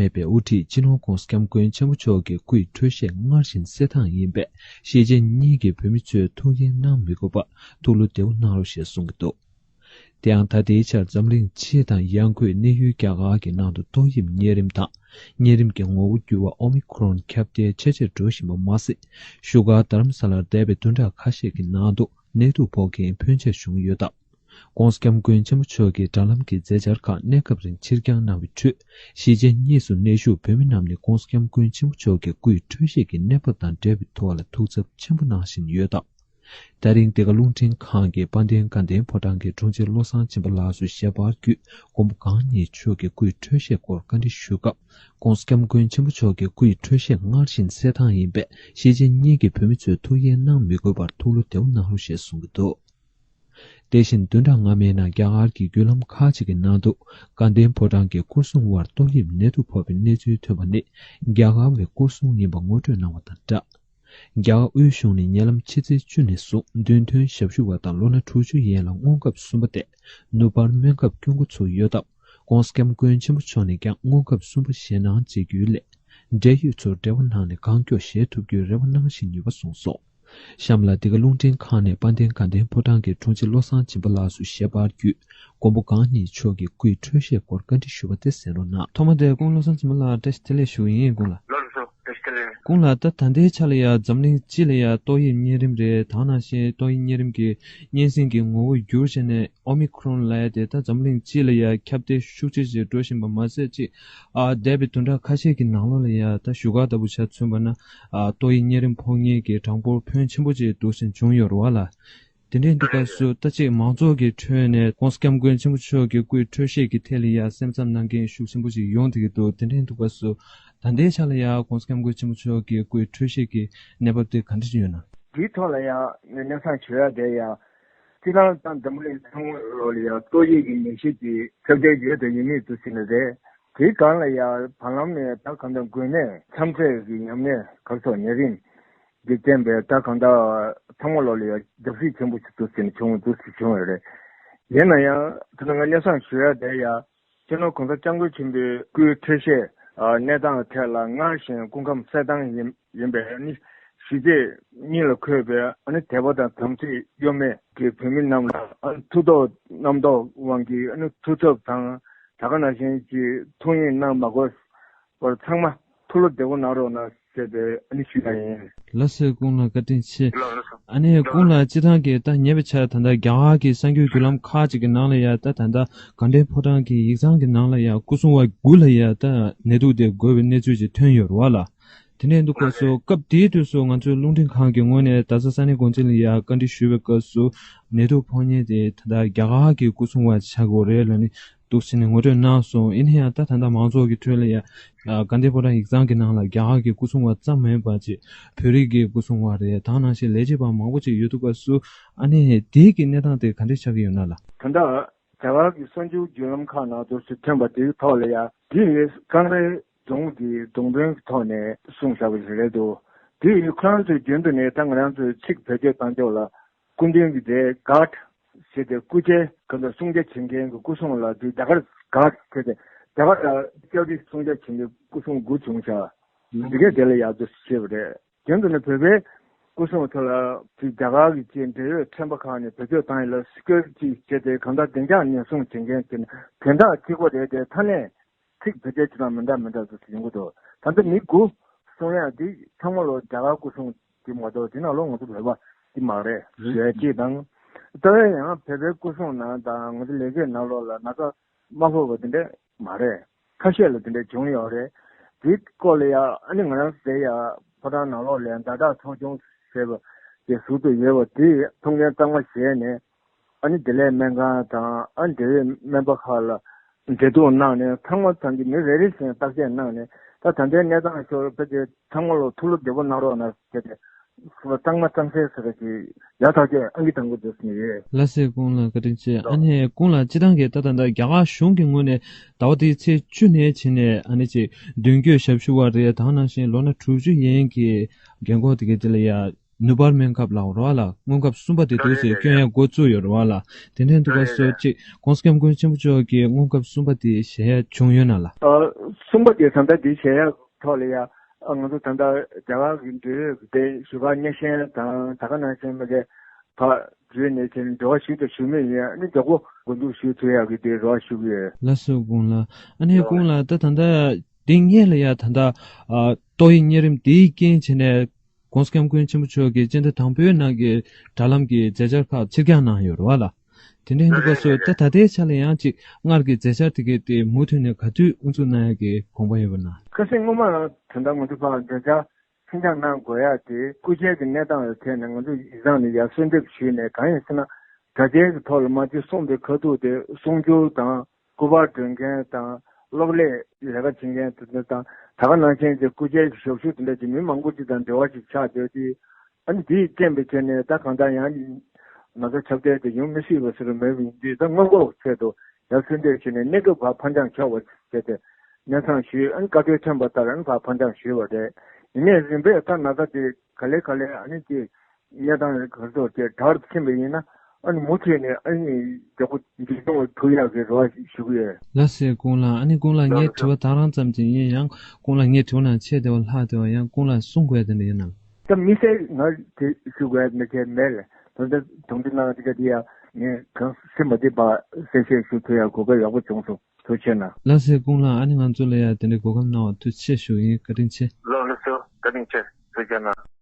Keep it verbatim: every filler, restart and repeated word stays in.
མེད་པའི་དབུ་ཁྲིད་སྤྱི་ནོར་༧གོང་ས་༧སྐྱབས་མགོན་ཆེན་པོ་མཆོག་གི་སྐུའི་འཕྲོད་བཞེས་སྔར་བཞིན་གསལ་ཐང་ཡིན་པས། གཞིས་བྱེས་གཉིས་ཀྱི་བོད་མི་ཚོས་ཐུགས་འགན་གནང་མི་དགོས་པར་ཐུགས་བློ་བདེ་པོ་གནང་རོགས་ཞེས་གསུང་གི་འདུག། དེ་ཡང་ད་ལྟའི་ཆར་འཛམ་གླིང་སྤྱི་དང་ཡང་སྒོས་གནས་ཡུལ་རྒྱ་གར་གྱི་ནང་དུ་ཏོག་དབྱིབས་གཉན་རིམས་དང་། གཉན་རིམས་ཀྱི་ངོ་བོ་འགྱུར་བ་ཨོ་མི་ཁྲོན་ཁྱབ་གདལ་ཆེ་ཆེར་འགྲོ་བཞིན་པ་མ་ཟད། བཞུགས་སྒར་རྡ་རམ་ས་ལར་འདས་པའི་བདུན་ཕྲག་ཁ་ཤས་ཀྱི་ནང་དུ་ནད་དུག་ཕོག་མཁན་ཕོན་ཆེ་བྱུང་ཡོད་སྟབས། ༧གོང་ས་༧སྐྱབས་མགོན་ཆེན་པོ་མཆོག་གིས་དྲ་ལམ་གྱི་མཛད་འཆར་ཁག་གནས་སྐབས་རིང་ཕྱིར་འགྱངས་གནང་བའི་ཁྲོད། གཞིས་བྱེས་གཉིས་སུ་གནས་བཞུགས་བོད་མི་རྣམས་ནས་༧གོང་ས་༧སྐྱབས་མགོན་ཆེན་པོ་མཆོག་གི་སྐུའི་འཕྲོད་བཞེས་ཀྱི་གནས་བབ་དང་འབྲེལ་བའི་ཐོག་ལ་ཐུགས་འཚབ་ཆེན་པོ་གནང་བཞིན་ཡོད་སྟབས། ད་རིང་འདི་ག་རླུང་འཕྲིན་ཁང་གིས་དཔལ་ལྡན་དགའ་ལྡན་ཕོ་བྲང་གི་དྲུང་ཆེ་བློ་བཟང་སྦྱིན་པ་ལགས་སུ་ཞལ་པར་བརྒྱུད། མགོན་པོ་གང་ཉིད་མཆོག་གི་སྐུའི་འཕྲོད་བཞེས་སྐོར་བཀའ་འདྲི་ཞུ་སྐབས། ༧གོང་ས་༧སྐྱབས་མགོན་ཆེན་པོ་མཆོག་གི་སྐུའི་འཕྲོད་བཞེས་སྔར་བཞིན་གསལ་ཐང་ཡིན་པས། གཞིས་བྱེས་གཉིས་ཀྱི་བོད་མི་ཚོས་ཐུགས་འགན་གནང་མི་དགོས་པར་ཐུགས་བློ་བདེ་པོ་གནང་རོགས་ཞེས་གསུང་གི་འདུག། དེ་བཞིན་བདུན་ཕྲག་སྔ་མའི་ནང་རྒྱ་གར་གྱི་བརྒྱུད་ལམ་ཁག་ཅིག་གི་ནང་དུ་དགའ་ལྡན་ཕོ་བྲང་གི་སྐུ་སྲུང་བར་ཏོག་དབྱིབས་ནད་དུག་ཕོག་པའི་གནས་ཚུལ་ཐོན་པ་ནི། རྒྱ་གར་བའི་སྐུ་སྲུང་ཡིན་པ་ངོ་སྤྲོད་གནང་བ་དང་སྦྲགས། རྒྱ་གར་དབུས་གཞུང་ནས་ཉེ་ལམ་ཕྱི་ཚེས་བཅུ་ནས་བཟུང་། འདུན་ཐོན་ཞབས་ཞུ་བ་དང་ལོ་ན་དྲུག་ཅུ་ཡན་ལ་སྔོན་ཁབ་གསུམ་པ་སྟེ། ནུབ་བར་སྨན་ཁབ་སྐྱོན་འགོ་ཚུགས་ཡོད་སྟབས། ༧གོང་ས་༧སྐྱབས་མགོན་ཆེན་པོ་མཆོག་ནས་ཀྱང་སྔོན་ཁབ་གསུམ་པ་བཞེས་གནང་བྱེད་རྒྱུའི་སླད། འབྲེལ་ཡོད་ཚོར་འབྲེལ་བ་གནང་ནས་གང་མགྱོགས་བཞེས་ཐུབ་རྒྱུའི་རེ་བ་གནང་བཞིན་ཡོད་པ་གསུངས་སོང་། གཤམ་ལ་འདི་ག་རླུང་འཕྲིན་ཁང་ནས་དཔལ་ལྡན་དགའ་ལྡན་ཕོ་བྲང་གི་དྲུང་ཆེ་བློ་བཟང་སྦྱིན་པ་ལགས་སུ་ཞལ་པར་བརྒྱུད། མགོན་པོ་གང་ཉིད་མཆོག་གི་སྐུའི་འཕྲོད་བཞེས་སྐོར་བཀའ་འདྲི་ཞུས་པ་དེ་གསན་རོགས་གནང་། ཐོག་མ་དེ་སྐུ་ངོ་བློ་བཟང་སྦྱིན་པ་ལགས་བཀྲ་ཤིས་བདེ་ལེགས་ཞུ་གི་ཡིན། སྐུ་ལ། ལགས་སོ། བཀྲ་ཤིས་བདེ་ལེགས། སྐུ་ལ། ད་ད་ལྟའི་ཆ་ལ་ཡ་འཛམ་གླིང་སྤྱི་ལ་ཡ་ཏོག་དབྱིབས་གཉན་རིམས་རེད། དེ་ནང་བཞིན་ཏོག་དབྱིབས་གཉན་རིམས་ཀྱི་གཉན་སྲིན་གྱི་ངོ་བོ་འགྱུར་བྱས་ནས་ཨོ་མི་ཁྲོན་ལབ་ཡ་དེ་ད་འཛམ་གླིང་སྤྱི་ལ་ཡ་ཁྱབ་གདལ་ཤུགས་ཆེ་ཆེ་འགྲོ་བཞིན་པ་མ་ཟད་ཅིག། ཨ། འདས་པའི་བདུན་ཕྲག་ཁ་ཤས་ཀྱི་ནང་ལོགས་ལ་ཡ་ད་བཞུགས་སྒར་ལྟ་བུ་ཆ་མཚོན་པ་ན། ཨ། ཏོག་དབྱིབས་གཉན་རིམས་ཕོག་མཁན་གྱི་གྲངས་འབོར་ཕོན་ཆེན་པོ་ཅིག་འདུག་སེ་བྱུང་ཡོད་རེད་བ་ལ། དེ་འདྲའི་འདུག་སྐབས་སུ་ད་ཅིག་མང་ཚོགས་ཀྱི་ཁྲོད་ནས་༧གོང་ས་༧སྐྱབས་མགོན་ཆེན་པོ་མཆོག་གི་སྐུའི་འཕྲོད་བཞེས་ཀྱི་ཐད་ལ་ཡ་སེམས་འཚབ་གནང་མཁན་ཤུགས་ཆེན་པོ་ཅིག་ཡོང་བསྡད་ཀྱི་འདུག། དེ་འདྲའི་འདུག་སྐབས་སུ་ད་ལྟའི་ཆ་ལ་ཡ་༧གོང་ས་༧སྐྱབས་མགོན་ཆེན་པོ་མཆོག་གི་སྐུའི་འཕྲོད་བཞེས་ཀྱི་གནས་བབ་དེ་ག་འདྲ་ཅིག་ཡོད་ན། དེའི་ཐོག་ལ་ཡ་ངས་སྙན་སེང་ཞུ་ཡ་དེ་ཡ། སྤྱིར་བཏང་ད་འཛམ་བུ་གླིང་ཚང་མ་ལོགས་ལ་ཡ་ཏོག་དབྱིབས་ཀྱི་ནད་གཞི་དེ་ཁྱབ་གདལ་ཡོད་དང་ཡོད་མུས་འདུག་ཟེར་ནི་རེད། དེའི་སྒང་ལ་ཡ་བར་ལམ་ནས་ད་གང་ལྟར་འགོས་ནད་མཚམས་ཚད་ཀྱི་ཉམས་ནད་ག་རེ་ཟེར་ནད་རིམས་འདི་བསྟན་པའི་ད་གང་ལྟར་ཚང་མ་ལོགས་ལ་ཡ་རྒྱབ་གཟིགས་ཆེན་པོ་ཞིག་འདུག་ཟེར་ནས་བྱུང་འདུག་ཟེར་བྱུང་བ་རེད། ཡིན་ན་ཡང་ད་ང་སྙན་སེང་ཞུ་ཡ་དེ་ཡ། སྤྱི་ནོར་༧གོང་ས་༧སྐྱབས་མགོན་ཆེན་པོའི་སྐུའི་འཕྲོད་བཞེས་གནས་སྟངས་ཐད་ལ་སྔར་བཞིན་སྐུ་ཁམས་གསལ་ཐང་ཡིན་ཡིན་པས་ནི། གཞིས་བྱེས་གཉིས་ལ་འཁོད་པའི་ཨ་ནི་དད་པ་དང་དམ་ཚིག་གཡོ་མེད་ཀྱི་བོད་མི་རྣམས་ལ་ཨ་ནི་ཐུགས་དོགས་རྣམ་རྟོག་དབང་གིས་ཨ་ནི་ཐུགས་འཚབ་དང་ད་ག་ནང་བཞིན་གྱི་ཐུགས་ཡིད་གནང་མ་དགོས་པར་ཚང་མ་ཐུགས་བློ་བདེ་པོ་གནང་རོགས་གནང་ཟེར་ཏེ་ཨ་ནི་ཞུ་ཡ་ཡིན། ལགས་སོ། སྐུ་ངོ་བཀའ་དྲིན་ཆེ། ལགས་སོ། ཨ་ནི་སྐུ་ངོ་ལགས་སྤྱིར་བཏང་གི་ད་ཉེ་བའི་ཆར་ད་ལྟ་རྒྱ་གར་གྱི་གསར་འགྱུར་བརྒྱུད་ལམ་ཁག་ཅིག་གི་ནང་ལ་ཡ་ད་ད་ལྟ་དགའ་ལྡན་ཕོ་བྲང་གི་ཡིག་ཚང་གི་ནང་ལ་ཡ་སྐུ་སྲུང་བ་དགུ་ལ་ཡ་ད་ནད་དུག་དེ་འགོས་པའི་གནས་ཚུལ་ཅིག་ཐོན་ཡོད་རེད་བ་ལ། དེ་འདྲའི་འདུག་སྐབས་སུ་སྐབས་དེའི་དུས་སུ་ང་ཚོའི་རླུང་འཕྲིན་ཁང་གི་ངོས་ནས་རྡ་ས་ས་གནས་འགོ་འཛིན་ལ་ཡ་བཀའ་འདྲི་ཞུས་པའི་སྐབས་སུ་ནད་དུག་ཕོག་མཁན་དེ་ད་ལྟ་རྒྱ་གར་གྱི་སྐུ་སྲུང་བ་ཆགས་ཀྱི་ཡོད་རེད་ལབ་ནས་འདུག་ཟེར་ནས་ངོ་སྤྲོད་གནང་སོང་། ཡིན་ན་ཡང་ད་ད་ལྟ་མང་ཚོགས་ཀྱི་ཁྲོད་ལ་ཡ་དགའ་ལྡན་ཕོ་བྲང་ཡིག་ཚང་གི་ནང་ལ་རྒྱ་གར་གྱི་སྐུ་སྲུང་བ་ཙམ་མིན་པ་ཅིག་བོད་རིགས་ཀྱི་སྐུ་སྲུང་བ་རེད། དེ་ནང་བཞིན་ལས་བྱེད་པ་མང་པོ་ཅིག་ཡོད་འདུག་སྐབས་སུ་ཨ་ནི་དེའི་གི་གནས་སྟངས་དེ་ག་འདྲ་ཆགས་ཀྱི་ཡོད་ན་ལགས། ད་ལྟ། རྒྱ་གར་གྱི་གསར་འགྱུར་བརྒྱུད་ལམ་ཁག་ནང་དུ་སུ་ཐོན་པ་དེའི་ཐོག་ལ་ཡ། འདི་ནི་ཀང་རའེ་རྫོང་གི་རྫོང་དཔོན་གྱི་ཐོག་ནས་གསུངས་བཞག་པ་ཞིག་རེད་འདུག། དེ་ཡི་ཁོ་རང་ཚོའི་རྒྱུན་དུ་ནས་ད་ང་རང་ཚོའི་ཚིག་བེད་སྤྱོད་གཏང་ཕྱོགས་ལ་སྐུ་མདུན་གྱི་སྒྲས་གྷཱཊ་ཞེས་ཏེ་སྐུ་ཕྱྭའི་ག་ཚོད་སྲུང་བྱ་བྱེད་མཁན་གྱི་སྐུ་སྲུང་ལ་དེ་རྒྱ་གར་གྷཱཊ་ཞེས་ཏེ་རྒྱ་གར་ལ་སྐྱབས་རྗེ་སྲུང་བྱ་བྱེད་མཁན་སྐུ་སྲུང་དགུ་བྱུང་བཞག། འདི་གས་དེ་ལ་ཡག་ཏུ་ཤེས་པ་རེད། རྒྱུན་དུ་ནི་བོད་པའི་སྐུ་སྲུང་ཚོ་ལ་དེ་རྒྱ་གར་གྱི་ཅིག་འབྲེལ་ཡོད་ཁྲོན་པ་ཁག་ནས་བེད་སྤྱོད་བཏང་ཡོད་ལ་སི་ཀུ་རི་ཊི་བྱས་ཏེ་གང་ལྟར་བདེ་འཇགས་ཉེན་སྲུང་བྱེད་མཁན་དེ་ནི་དོན་དག་གཅིག་པ་རེད་དེ། ཐ་ནས་ཚིག་བེད་སྤྱོད་བྱེད་སྟངས་མི་འདྲ་མི་འདྲ་ཚོ་ཡོང་གི་འདུག། ད་ལྟ་མི་དགུ་གསུང་ཡག་འདི་ཚང་མ་ལོ་རྒྱ་གར་སྐུ་སྲུང་གི་མ་གཏོགས་དེ་ནང་ལོ་ང་ཚོ་བོད་པ་འདི་མ་རེད་ཞུ་ཡ་གཅིག་དང་། ད་ཡང་བོད་པའི་སྐུ་སྲུང་ནང་དང་ང་ཚོ་ལས་བྱེད་ནང་ལོགས་ལ་ན་ཚ་མ་ཕོག་པ་དེ་འདྲ་མ་རེད། ཁ་ཤས་ལ་དེ་འདྲ་བྱུང་ཡོད་རེད། དེའི་སྐོར་ལ་ཡ་ཨ་ནི་ང་རང་ཚོ་དེ་ཡ་ཕོ་བྲང་ནང་ལོགས་ལ་ཡ་ཟླ་གྲགས་ཚོགས་ཆུང་ཟེར་བ་དེ་ཟུར་དུ་ཡོད་པ་དེ་ཐུགས་འགན་གཙང་མ་བཞེས་ནས་ཨ་ནི་བདེ་ལེགས་སྨན་ཁང་དང་ཨ་ནི་འབྲེལ་ཡོད་སྨན་པ་ཁག་ལ་འབྲེལ་གཏུག་གནང་ནས་ཚང་མ་ཚང་གི་མི་རེ་རེ་བཞིན་བརྟག་དཔྱད་གནང་ནས་ད་ད་ལྟའི་གནས་སྟངས་ཤོར་ཕལ་ཆེར་ཚང་མ་ལ་ཐུགས་བློ་བདེ་པོ་གནང་རོགས་གནང་ཟེར་ཏེ། གཙང་མ་གཙང་སེལ་ཟེར་བ་ཅིག་ཡག་ཐག་ཆོད་ཨང་ཀི་དང་པོ་འདུག་ཟེར་ནས་ཡོད། ལགས་སེ། སྐུ་ངོ་ལགས་བཀའ་དྲིན་ཆེ། ཨ་ནི་སྐུ་ངོ་ལགས་སྤྱིར་བཏང་གི་ད་ད་ལྟ་རྒྱ་གར་གཞུང་གི་ངོས་ནས་ཟླ་བ་འདིའི་ཚེས་བཅུ་ནས་བྱས་ནས་ཨ་ནི་ཅིག་མདུན་སྐྱོད་ཞབས་ཞུ་བ་རེད། དེ་ནང་བཞིན་ལོ་ན་དྲུག་ཅུ་ཡན་གྱི་རྒན་འཁོགས་དེ་གའི་དེ་ལ་ཡ་ ནུབ་བར་སྨན་ཁབ་ལ་རོ་ལ་སྔོན་ཁབ་གསུམ་པ་དེ་དུས་སུ་སྐྱོན་ཡ་འགོ་བཙུགས་ཡོད་རོ་ལ། དེ་འདྲའི་འདུག་ག་སོ་གཅིག་གོང་ས་སྐྱབས་མགོན་ཆེན་པོ་མཆོག་གིས་སྔོན་ཁབ་གསུམ་པ་དེ་བཞེས་ཡ་བྱུང་ཡོད་ན་ལ། ཨ། གསུམ་པ་དེ་ད་ལྟ་དེ་བཞེས་ཡ་ཐོག་ལ་ཡ། ཨ། ང་ཚོ་ད་ལྟ་རྒྱ་གར་གྱི་འབྲེལ་ཡོད་ཀྱི་དེ་བཞུགས་སྒར་གཉའ་ཤན་དང་ད་ག་ནང་བཞིན་མ་གི་ཕར་བརྒྱུད་ནས་དེ་འབྲེལ་བ་ཞུས་དང་ཞུ་མུས་ཡིན། ཨ་ནི་མགྱོགས་པོ་འགོ་འཛུགས་ཞུ་ཐུབ་ཡག་གི་དེ་རེ་བ་ཞུ་གི་ཡོད། ལགས་སོ་སྐུ་ངོ་ལགས། ཨ་ནི་སྐུ་ངོ་ལགས་ད་ད་ལྟ་དེ་སྔོན་ལ་ཡ་ད་ལྟ་ཨ་ཏོག་དབྱིབས་གཉན་རིམས་དེའི་རྐྱེན་བྱས་ནས་༸གོང་ས་༸སྐྱབས་མགོན་ཆེན་པོ་མཆོག་གིས་སྤྱི་ཟླ་དང་པོའི་ནང་གི་དྲ་ལམ་གྱི་མཛད་འཆར་ཁག་ཕྱིར་འགྱངས་གནང་ཡོད་རེད་བ་ལ། དེ་འདྲ་ཡིན་དུས་སྐབས་སུ་ད་ད་ལྟའི་ཆ་ལ་ཡང་ཅིག་སྔར་གྱི་མཛད་འཆར་དེ་གའི་སྟེང་མུ་མཐུད་ནས་ག་དུས་དབུ་འཛུགས་གནང་ཡག་གི་དགོངས་པ་ཡོད་པ་ན། ཁ་སང་སྔོན་མ་ད་ལྟ་ང་ཚོ་ཕར་མཛད་འཆར་ཕྱིར་འགྱངས་གནང་དགོས་ཡག་དེ་སྐུ་ཕྱྭའི་གི་གནས་སྟངས་ལ་བལྟས་ནས་ང་ཚོ་ཡིག་ཚང་ནས་ཡར་གསོལ་འདེབས་ཞུས་ནས། གང་ཡིན་ཟེར་ན་དྲ་རྒྱའི་གི་ཐོག་ལ་མ་གཞི་གསུངས་པའི་ཁ་ཐུག་དེ་གསུང་སྒྱུར་དང་སྐུ་པར་སྒྲོན་མཁན་དང་སློབ་ལས་ལས་ཀ་བྱེད་མཁན་དེ་འདྲ་དང་ད་ག་ནང་བཞིན་གྱི་སྐུ་ཕྱྭའི་གི་ཞབས་ཞུ་དེ་འདྲ་གྱི་མི་མང་པོ་ཅིག་དང་འབྲེལ་བ་ཅིག་ཆགས་བསྡད་དེ། ཨ་ནི་དེའི་རྐྱེན་པས་བྱས་ནས་ད་གང་ལྟར་ཡང་ན་ཚ་ཁྱབ་གདལ་དེ་ཡོང་མི་སྲིད་པ་ཟེར་མེད་པ་ཡིན་དུས། ད་སྔོན་འགོག་ཆེད་དུ་ཡར་གསོལ་འདེབས་བྱས་ནས་གནས་སྐབས་བར་ཕར་འགྱངས་ཆོག་པ་བྱས་ཏེ་གནས་ཚང་ཞུས། ཨ་ནི་བཀའ་འཁྲོལ་ཐོན་པ་ལྟར་ཨ་ནི་ཕར་ཕར་འགྱངས་ཞུས་པ་རེད། ཡིན་ནའི་རིམ་པས་ད་ན་ཚ་དེ་ག་ལེ་ག་ལེ་ཨ་ནི་དེ་གནས་སྟངས་ག་ཚོད་དེ་དྲག་ཕྱིན་པ་ཡིན་ན། ཨ་ནི་མུ་མཐུད་ནས་ཨ་ནི་མགྱོགས་པོ་འགྲིག་སོང་བ་ཐུག་ཡག་གི་རེ་བ་ཞུ་གི་ཡོད། ལགས་སེ་སྐུ་ངོ་ལགས། ཨ་ནི་སྐུ་ངོ་ལགས་ངའི་དྲི་བ་ད་རང་ཙམ་ཅིག་ཡིན། ཡང་སྐུ་ངོ་ལགས་ངའི་དྲི་བ་ནང་ཆེ་དེ་བ་ལྷག་དེ་བ་ཡང་སྐུ་ངོ་ལགས་གསུང་དགོས་དེ་འདྲ་ཡོད་ན། ད་དམིགས་བསལ་ང་དེ་ཞུ་དགོས་མི་དེ་མེད་ལ། ད་ལྟ་དུང་འདི་ནང་དེ་ག་དེ་ཡང་ངས་གང་སེམས་མ་བདེ་བ་གསལ་བཤད་ཞུ་ཐུབ་ཡག་གོ་སྐབས་ཡག་པོ་བྱུང་སོང་། ཐུགས་རྗེ་གནང་། ལགས་སེ་སྐུ་ངོ་ལགས། ཨ་ནི་ང་ཚོ་ལ་ཡང་དེ་འདྲའི་གོ་སྐབས་གནང་བ་ཐུགས་རྗེ་ཆེ་ཞུ་ཡིན། བཀའ་དྲིན་ཆེ། ལགས་ལགས་སོ། བཀའ་དྲིན་ཆེ། ཐུགས་རྗེ་གནང་།